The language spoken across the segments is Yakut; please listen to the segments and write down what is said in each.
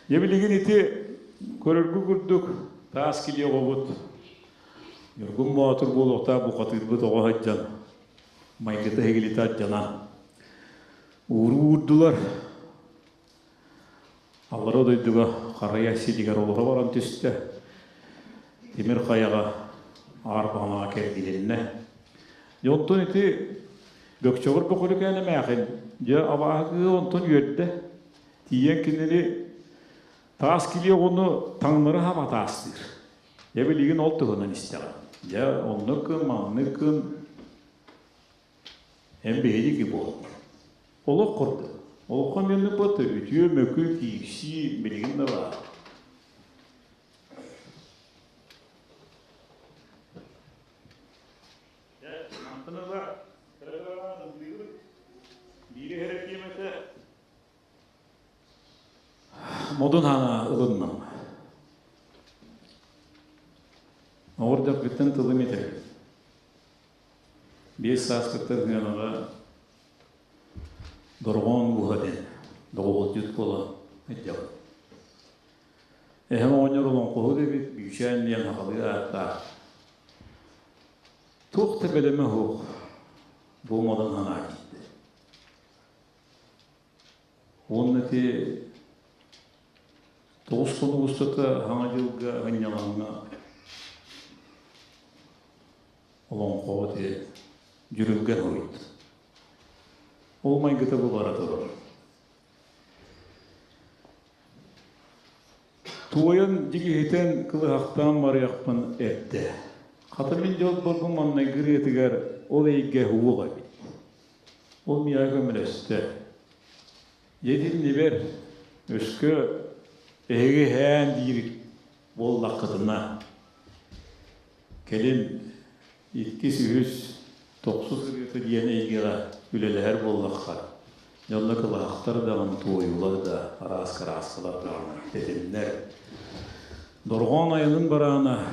Дьэ билигин ити көрөргү курдук таас килиэ оҕобут Ньургун Боотур буолуохтаах бухатыырбыт оҕо сылдьан майгыта иһигилитэ алдьанан ууруу уурдулар. Аллара дойдуга харайа сиригэр олоро баран түстэ. Тимир хайаҕа аар баҕанаҕа кэргилиннэ. Дьэ онтон ити Бөкчөҕөр Бөкүрүкээн эмээхин дьэ абааһы кыыһа онтон үөрдэ. Тиийэн кинини таас килиэ оҕону таҥнары хаба таастыыр. Дьэ билигин ол туһунан истэҕин. Дьэ оннук гын, маннык гын, эн биһиги буол. Олох курдук. Олоххо миэнник бот үтүө мөкү киирсии билигин да баар. Дьэ, мантан ыла кыра-кыралаан ыллыыбыт. Биири иһэрэтиэм этэ. Модун хаана ылынным. Оҕурдахпыттан тылым этэр. Биэс сааспыттан сыанаҕа дорҕоон ууһа диэн доҕуһулдьут буолан сылдьабын. Эһэм оҕонньор олоҥхоһут эбит, Бүүчээн диэн сахалыы ааттаах. Туох да бэлэмэ суох, бу модун санаа киирдэ. Уонна ити 9 хонук устата Саҥа дьылга ынньалаҥҥа олоҥхоҕо ити дьүрүлгэн уруйда. Ол майгыта бу бара турар. Туойан дьигиһитэн кылыһахтаан барыахпын эрдэ. Хата мин дьолборбун маҥнайгы ырыатыгар ол эйгэ уох эбит. Ол миэхэ көмөлөстө. Дьэ итиннибэр өскө эһиги һээн диир буоллаххытына, кэлин иккис, үһүс, тохсус ырыата диэн эйгэҕэ үлэлэһэр буоллахха, дьонно кылаһахтар даҕаны, туойуулар да, араас кырааскалар даҕаны тэтимнэр. Дорҕоон айанын бараана,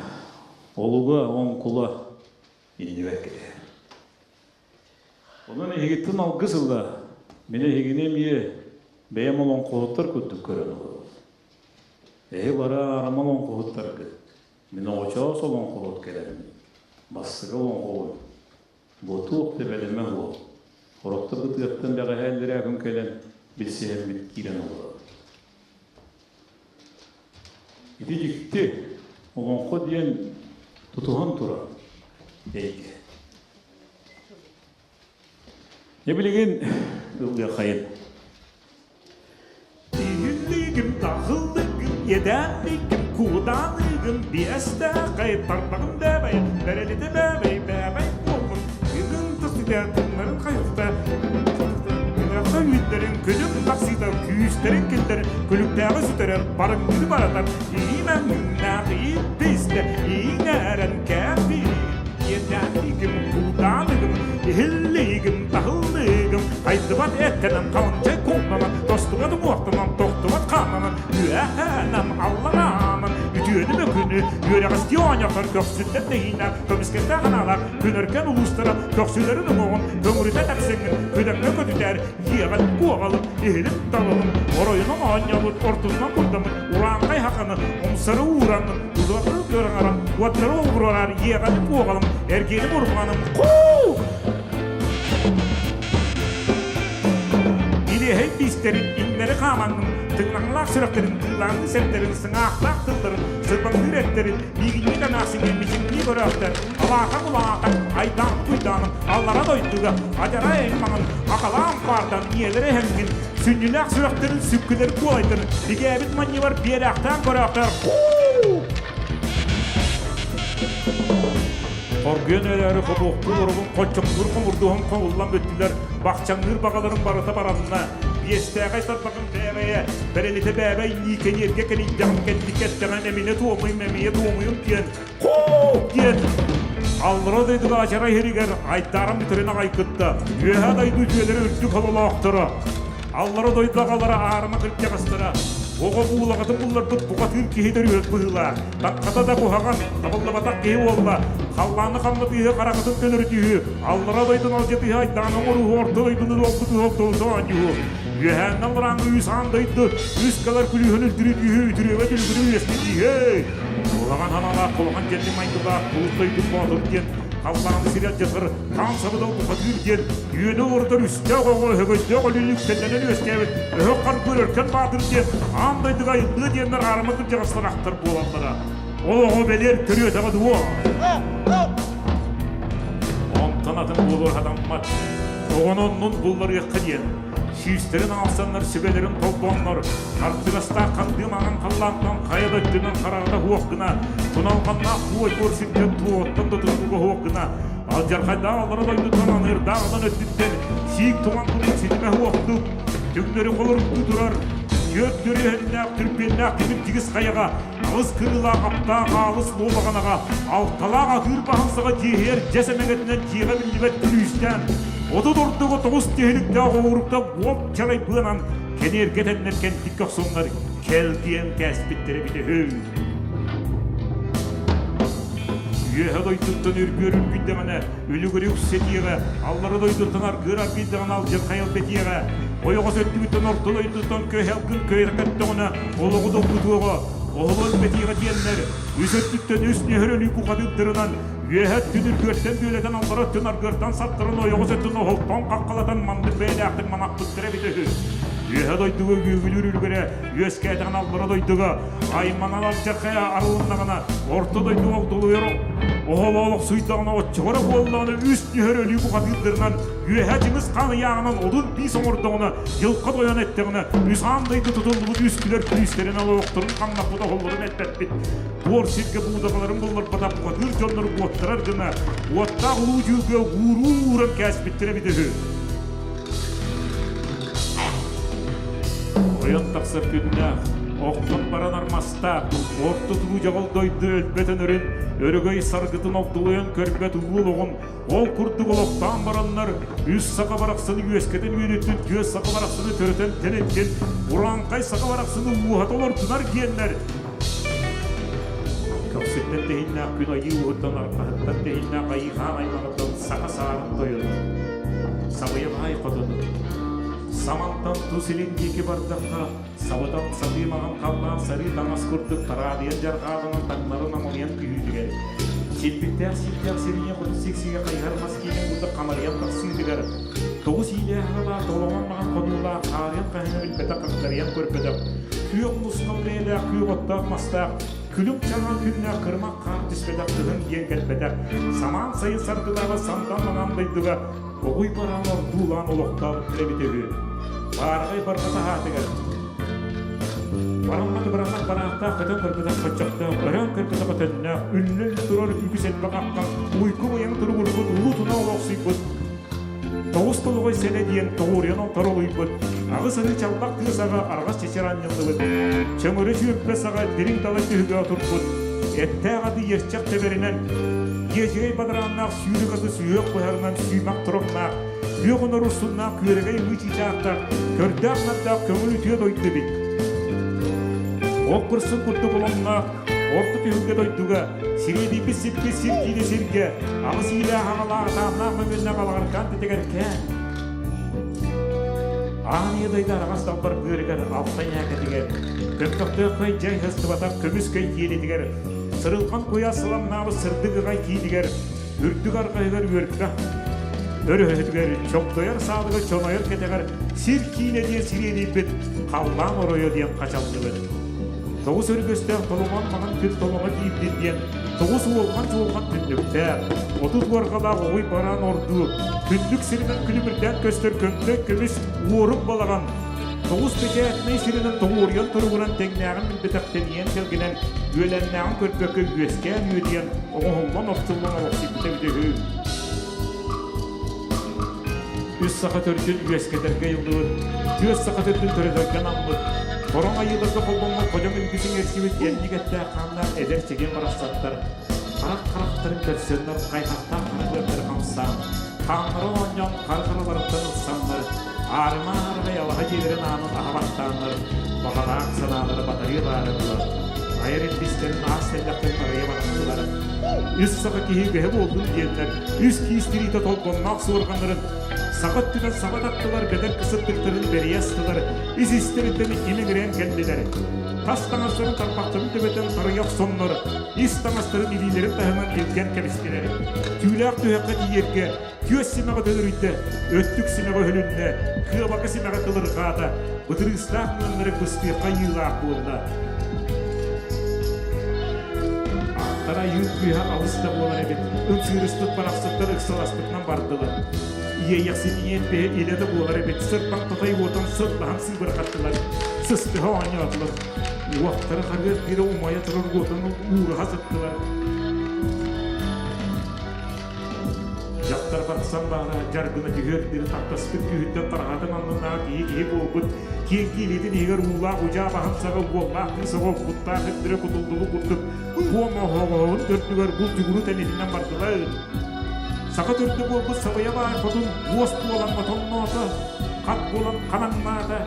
олуга, оҥкула иннибэр кэлэр. Онон эһигиттэн алгыс ыла, мин эһигини эмиэ бэйэм олоҥхоһуттар курдук көрөн олоробун. Эһи бары аарыма олоҥхоһуттаргыт, мин оҕочоос олоҥхоһут кэлэммин, бастакы олоҥхобун бу туох да бэлэмэ суох, орохто бытыаттан бэҕэһээ иллэрээ күн кэлэн билсиһэммит киирэн олоробут. Ити дьикти олоҥхо диэн тутуһан турар эйгэ. Дьэ билигин ыллыаххайын. Тиһиллигим, тахыллыгым, иэдээннигим, кууданыгым, биэстээхэй, тарбаҕым бэбэй, бэрэлитэ бэбэй, бэбэй буоллун, ыгын тахсыта, тылларын хайыста, Ынахта үүттэрин күнүм тахсыыта күүстэрин киллэрин күлүктээҕи сүтэрэр барыҥныыр баратар иимэҥнээх ииттэ истэ ииҥээрэн кээпиир иэдээнигим кууданыгым иһиллиигим таһыллыыгым хайдыбат эттэнэн халынчай кулланан тостубат уҥуохтанан тохтубат хааннанан үөһээнэн аллараанан үтүөнү мөкүнү үөрэҕистии оонньоотор көхсүттэн тэһииннээх көмүскэстээх анаалаах күнөркөн улуустара көхсүлэрин уҥуоҕун көҥүрүтэ тахсыҥҥын күдэҥҥэ көтүтэр иэҕэн куоҕалым иһилим талылым оройунан оонньообут ортотунан курдаммыт урааҥхай хаханы умсары уураҥҥын удуоттары кыараҥаран уоттары олгуруорар иэҕэн куоҕалым эргиэним урбаным куу Илиэһэй биистэрин иҥнэри хаамаҥҥын, тыҥнаҥлаах сүрэхтэрин тыылааҥҥы сэрдэрин, сыҥаахтаах тылларын, сырбаҥныыр эттэрин, миигинньик эмээхсиҥҥэ мичиҥнии көрөөхтөр, алаатаҥ улаатаҥ, айдаан куйдааным, аллара дойдуга, адьара аймаҕын, акалаан паардан ийэлэрэ эһэҥҥин, сүнньүлээх сүрэхтэрин сүккүлэр куолайдарын, бигээбит манньыбар биэрээхтээн көрөөхтөр, куу! Хоргуйан өлөөрү хобуохтуур оробун хоччоҥнуур хомурдуһун хомуллан бүттүлэр, бахчаҥныыр баҕаларын барыта баранна, биэстээҕэй тарбаҕым бээбэйэ, бэрэлитэ бээбэй Ньиикэниэргэ кэлийдэҕим кэлликэттэҕин эминэ туомуйум эмиэ туомуйум диэн куу диэн аллара дойдуга ачарай иһиригэр айдааран бүтэрин аҕай кытта үөһээ дойду үтүөлэрэ үрдүк хололоохторо Аллара дойду аҕалара аарыма кырдьаҕастара, оҕо буулаҕатын булларбыт бухатыыр киһи төрүөх быһыылаах, таххата да куһаҕан, табыллыбатах киһи буолла, халлааны хамнатыыһы хараҕытын көнөрүтүүһү, аллара дойдуну алдьатыыһы айдаан оҥорууһу орто дойдуну долгутууһу оттооту оонньууһу. Үөһээннэн алларааҥҥы үс аан дойду, үс калар күлүүһүн үлтүрүтүүһү, үтүрүөбэт үлүгүрү үөскэтииһи. Улахан ханалаах, кулахан дьэлли майгылаах, кулут дойду боотур диэн, халлааны сири алдьатар, хаан сабыдал бухатыыр диэн, үөнү олордор үстээх оҕо өһөгөйдөөх өлүүнү үктэллэнэн үөскээбит өһөх харбыыр өркөн баатыр диэн, аан дойдуга айыллыа диэннэр аарыма кырдьаҕастар ахтар буолаллара. Ол оҕо бэлиэр төрүөтэҕэ дуо? Онтон атын буолуор хатаммат. Оҕону оннун булларыахха диэн, сүүстэрин аалсаннар, сүбэлэрин холбооннор, хартыгастаах хандыы маҥан халлаантан хайа да өттүнэн хараҕата суох гына, туналҕаннаах туой туор сиртэн туоҕуттан да тутулуга суох гына, алдьархайдаах аллара дойдуттан аныырдаах алан өттүттэн сиик туман курдук ситимэ суохтук, түҥнэри холоруктуу турар, түөрт төрүөһүннээх түрбүөннээх тимир тигис хайаҕа Аҕыс кырыылаах аптаах аалыс луобаҕанаҕа, алталаах атыыр баһымсаҕа дьиэһийэр дьэс эмэгэтинэн дьиэҕэ биллибэт күлүүстээн, 30 ордуга тоҕус тиһиликтээх оҕуруктан уоп чарай быанан кэниэргэ тэннэр кэнтик көхсүҥҥэр кэл диэн кээспиттэрэ эбитэ үһү. Үөһэ дойдуттан үргүөр үргүйдэҕинэ, үлүгүрү үксэтиэҕэ, аллара дойдуттан аргыар аргыйдаҕына алдьархай элбэтиэҕэ, ойоҕос өттүгүттэн орто дойдуттан көһө көйөркөттөҕүнэ олоҕу долгутуоҕа, оһолу элбэтиэҕэ диэннэр, үс өттүттэн үс нүһэр өлүү бухатыырдарынан, үөһэ өттүн үргүөртэн бүөлэтэн, аллара өттүн аргыартан саттаран, ойоҕос өттүн оһолтон хаххалатан маннык бэйэлээхтик манахпыттара эбитэ үһү. Үөһэ дойдуга үөгүлүүр үлүгэрэ үөскээтэҕинэ аллара дойдуга айманан алдьархайа арылыннаҕына, орто дойдуга огдолуйар оһол олохсуйдаҕына оччоҕо эрэ буоллаҕына үс нүһэр өлүү бухатыырдарынан үөһэ Чыҥыс хаан ыйааҕынан одун биис оҥордоҕуна, дьылха тойон эттэҕинэ, үс аан дойду тутуллубут үс күлэр күүстэрин олохторун хамнаппыт оһоллорун эппэппит. Буор сиргэ буудагаларын булларбатах бухатыыр дьоннору буоттарар гына, уоттаах улуу дьүүлгэ ууруу ууран кээспиттэрэ эбитэ үһү. Ойон тахсар күннээх, охтон баран армастаах, орто туруу дьаҕыл дойду өлбөт өнөрүн, өрөгөй саргытын огдолуйан көрбөт улуу олоҕун Ол курдук олохтоон бараннар, үс саха барахсаны үөскэтэн үөрүттүн, түөрт саха барахсаны төрөтөн тэнитtin, урааҥхай саха барахсаны ууһата олордунар диэннэр Көхсүттэн тэһиннээх күн айыы ууһуттан арҕаһыттан тэһиннээх айыы хаан аймаҕыттан саха саарын тойону, сабыйа баай хотону, самантан тус илин диэки бардахха, сабытан сатыы маҥан халлаан сарыы таҥас курдук тараадыйан дьарҕааланан таҥнары намылыйан түһүүтүгэр, силбиктээх сииктээх сириҥэ хоту сиксигэ хайыһар мас киинин курдук хамарыйан тахсыытыгар, тоҕус иилээх аҕалаах толоҥон маҥан хонуулаах хаарыан хаһыҥа билбэтэх хагдарыйан көрбөтөх, күөх мусхал бэйэлээх күөх оттоох мастаах, күлүк чаҕаан күннээх кырымах хаар түспэтэх кыһын диэн кэлбэтэх, самаан сайын саргылааҕы самтан маҥан дойдуга Оҕуй бараан ордуулаан олохтообуттара эбитэ үһү. Баараҕай барҕа таһаатыгар бараммат бараммат бараахтаах көтөн көрбөтөх хоччохтоох, өрөөн көрбөтөх өтөннөөх, үллэ-үллэ турар үгүс элбэх аххан, уйгу быйаҥ туругурбут, улуу туна олохсуйбут, тоҕус толоҕой сэлэ диэн тоҕуоруйан торолуйбут, аҕыс ырыы чалбах тыа саҕа араҕас чэчир анньыллыбыт, чөҥөрө чүөппэ саҕа дириҥ далай түһүгэ отурбут, эттээх аты иэрчэх тэбэринэн, дьиэдьигэй бадарааннаах сүүрүк аты сүһүөх быһарынан сүүмэх туруктаах, күөх онор урсуннаах күөрэгэй ымыы чыычаахтаах, көрдөөх-нардаах көҥүл үтүө дойду эбит. Ол кырсын курдук оломноох орто түһүлгэ дойдуга, сириэдийбит сиппит сир киинэ сиргэ, аҕыс иилээх аҕалаах атааннаах мөҥүннээх алаҕаркаан тэтэгэр кээн. Аан ийэ дойду араҕас далбар быарыгар алта ньээкэтигэр, көмпөхтөөххөй дьай сыстыбатах көмүс көй киэлитигэр, сырылҕан куйаас сыламнаабыт сырдык ыҕай киитигэр, үрдүк арҕаһыгар үөрбэх, өрөһөтүгэр чогдойор саалыгар чонойор кэтэҕэр сир киинэ диэн сириэдийбит халлаан оройо диэн хачаллыбыт. Тоҕус өргөстөөх толомон маҥан күн толомо киирдин диэн тоҕус уолҕан чуолҕан түннүктээх, 30 уорҕалаах оҕуй бараан ордуу, күндүк сиринэн күлүмүрдээн көстөр көмпөй көмүс уорук балаҕан, тоҕус бэчээтинэй сиринэн тоҕуоруйан туругуран тэҥнээҕин билбэтэх тэнийэн тэлгэнэн, үөлэннээҕин көрбөккө үөскээн үөдүйэн, оҥоһуллан охсуллан олохсуйбута эбитэ үһү. Үс саха төрдүн үөскэтэргэ ыйыллыбыт, түөрт саха төрдүн төрөтөргө анаммыт, бороҥ айыыларга холбоммут ходьоҥ илбисин эрсибит кэнник эттээх хааннаах эдэр чэгиэн барахсаттар харах харахтарын көрсөннөр хайҕахтаах хара быаттары хамсаан, хааннара оонньоон хара хараларыттан ылсаннар, аарыма аарыгай алаһа дьиэлэрин аанын аһа баттааннар, баҕалаах санаалара батарыа баара дуо, айар илбистэрин аас тэллэхтэрин арыйа баттылар. Үс саха киһи үгэһэ буоллун диэннэр, үс киис тириитэ толбонноох суорҕаннарын Саха өттүнэн саба таттылар, бэдэр кысыттыктарын бэрийэ астылар, ис-истэриттэн имиҥирээн кэллилэр. Тас таҥастарын тарбахтарын төбөтөн тарыйа охсоннор, ис таҥастарын илиилэрин таһынан илгэн кэбистилэр. Түүлээх түһэххэ тиийэргэ түөс симэҕэ төлөрүйдэ, өттүк симэҕэ өһүлүннэ, кыабака симэҕэ кылырҕаата, бытырыыстаах мыаннары быстыахха айыылаах буолла. Аттара айыы күүһэ алыс да буолар эбит, ынсыырыспыт барахсаттар ыксаласпытынан бардылар. Иэйэхситийиэн бэйэ илэ да буолар эбит, сырбаҥ татай уотун сыллаһан сыыбырҕаттылар, сыстыһа оонньоотулар. Уохтара харыар биирэ умайа турар уотун уураһа сыттылар. Дьахтар барахсан баара дьаргына түһүөр диэри таптаспыт күүһүттэн тараһатын аннынааҕы киһи киһи буолбут киэҥ киилиитин иһигэр уулаах удьаа баһын саҕа уоллаах кыыс оҕо куттаах өттүрэ кутуллубут курдук буом оһоҕоһун төрдүгэр бу түгүрү тэнитинэн бардылар. Саха төрдө буолбут сабыйа баай хотун уос буолан отонноото, хат буолан ханаҥнаата,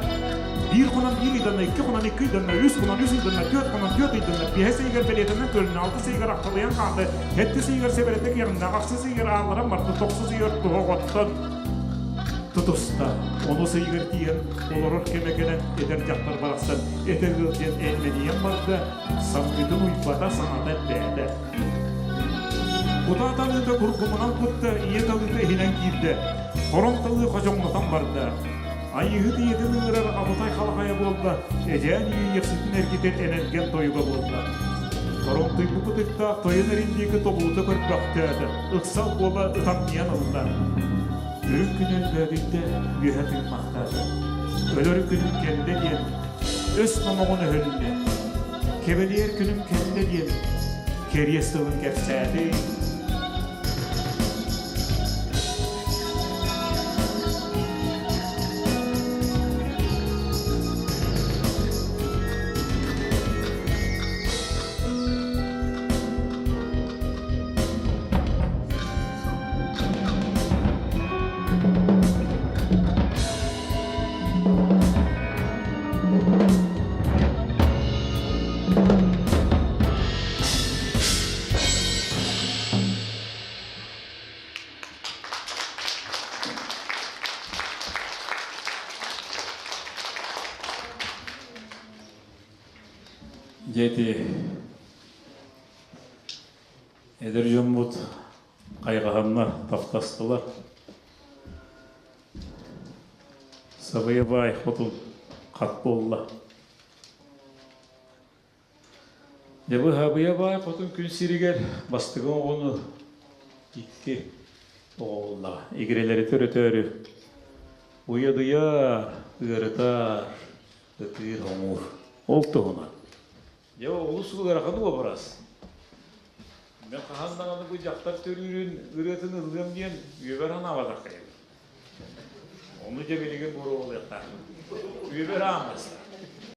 Биир хонон биир ыйданна, икки хонон икки ыйданна, үс хонон үс ыйданна, түөрт хонон түөрт ыйданна, биэс ыйыгар бэлиэтэнэн көрүннэ, алтыс ыйыгар ахталыйан хаалла, сэттис ыйыгар сэбэрэтэ киэҕиннэ, ахсыс ыйыгар аалларан барда, тохсус ыйыгар тоһоҕоттон тутуста. Онус ыйыгар тиийэн олорор кэмэ кэлэн эдэр дьахтар барахсан этэр ыал диэн эймэнийэн барда, самнытын уйбата, саҥата элбээтэ. Кутаа талыыта куркумунан кутта, ийэ талыыта иһинэн киирдэ. Хорон талыы хочоҥнотон барда. Айыыһыт ийэтин ыҥырар абытай халахайа буолла, эдьээн иэйиэхситин эргитэр энэлгэн тойуга буолла. Торомтуйбут ытыктаах тойон эрин диэки тобулута көрбөхтөөтө, ыксал буола ытамньыйан ылла. Үрүҥ күн өлбөөдүйдэ, үөһэ тыыммахтаата. Өлөр күнүм кэллэ диэн, өс номоҕун өһүлүннэ. Кэбэлиэр күнүм кэллэ диэн, кэриэс тылын кэпсээтэ. Дьэ ити эдэр дьоммут хайҕаһаннар таптастылар. Сабыйа баай хотун хат буолла. Дьэ быһабыйа баай хотун күн сиригэр бастакы оҕону икки оҕо буоллаҕа. Игирэлэри төрөтөөрү уйадыйар, ыарытар, ытыыр, оҥуур. Ол туһунан. Дьэ олус ыарахан уобарас. Мен хаһан даҕаны бу дьахтар төрүүрүн ырыатын ыллыам диэн үөбэр санаабатах кэйэбин. Ону дьэ билигин буруолуохтаахпын. Үөбэр ааммаста.